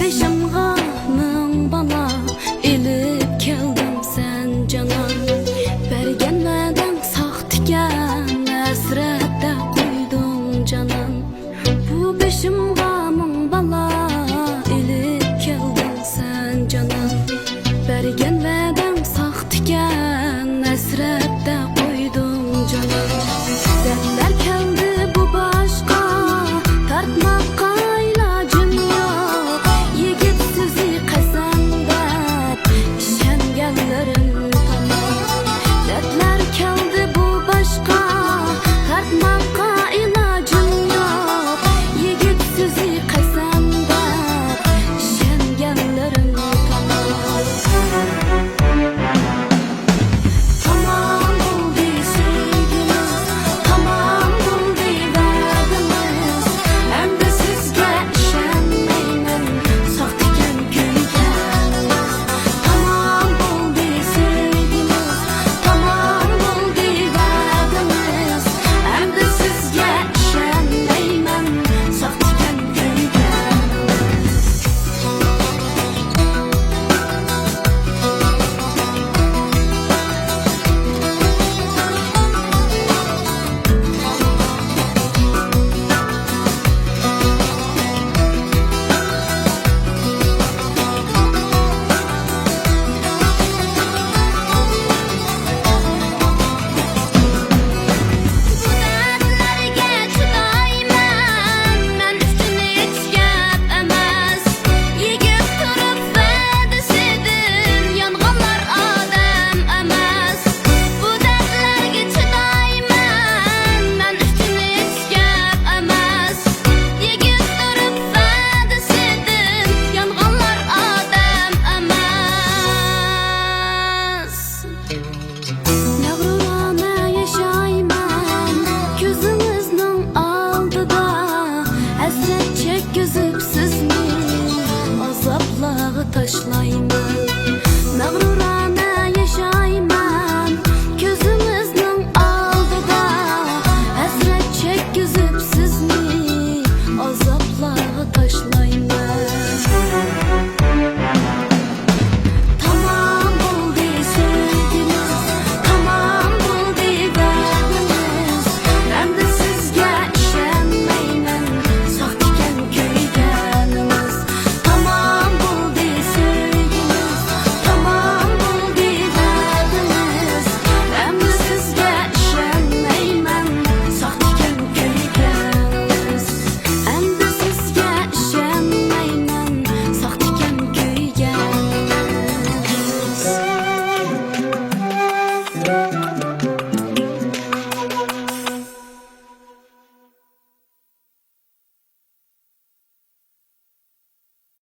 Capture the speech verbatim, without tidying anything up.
بېشىمغا مىڭ بالا ئېلىپ كەلدىڭ سەن جانان. بەرگەن ۋەدەڭ ساختىكەن، ھەسرەتتە قويدۇڭ جانان. بۇ بېشىمغا مىڭ بالا ئېلىپ كەلدىڭ سەن جانان. بەرگەن ۋەدەڭ ساختىكەن، ھەسرەتتە قويدۇڭ جانان. دەردلەر كەلدى بۇ باشقا، تارتماققا ئىلاجىم يوق. يىگىت سۆزى قەسەم دەپ، ئىشەنگەنلىرىم تامام. دەردلەر كەلدى بۇ باشقا، تارتماققا ئىلاجىم يوق. يىگىت سۆزى قەسەم دەپ، ئىشەنگەنلىرىم تامام. تامام بولدى سۆيگۈمىز، تامام بولدى ۋەدىمىز. ئەمدى سىزگە ئىشەنمەيمەن، ساختىكەن كۆيگەنمىز. تامام بولدى سۆيگۈمىز، تامام بولدى ۋەدىمىز. ئەمدى سىزگە ئىشەنمەيمەن، ساختىكەن كۆيگەنمىز. بۇ دەردلەرگە چىدايمەن، مەن ئۈچۈن ھېچ گەپ ئەمەس. يىگىت تۇرۇپ ۋەدىسىدىن يانغانلار ئادەم ئەمەس. بۇ دەردلەرگە چىدايمەن، مەن ئۈچۈن ھېچ گەپ ئەمەس. يىگىت تۇرۇپ ۋەدىسىدىن يانغانلار ئادەم ئەمەس. مەغرۇرانە ياشايمەن كۆزىڭىزنىڭ ئالدىدا، ھەسرەت چەككۈزۈپ سىزنى ئازابلارغا تاشلايمەن. مەغرۇرانە ياشايمەن كۆزىڭىزنىڭ ئالدىدا، ھەسرەت چەككۈزۈپ سىزنى ئازابلارغا تاشلايمەن. تامام بولدى سۆيگۈمىز، تامام بولدى ۋەدىمىز. ئەمدى سىزگە ئىشەنمەيمەن، ساختىكەن كۆيگەنمىز. تامام بولدى سۆيگۈمىز، تامام بولدى ۋەدىمىز. ئەمدى سىزگە ئىشەنمەيمەن، ساختىكەن كۆيگەنمىز. ئەمدى سىزگە ئىشەنمەيمەن، ساختىكەن كۆيگەنمىز.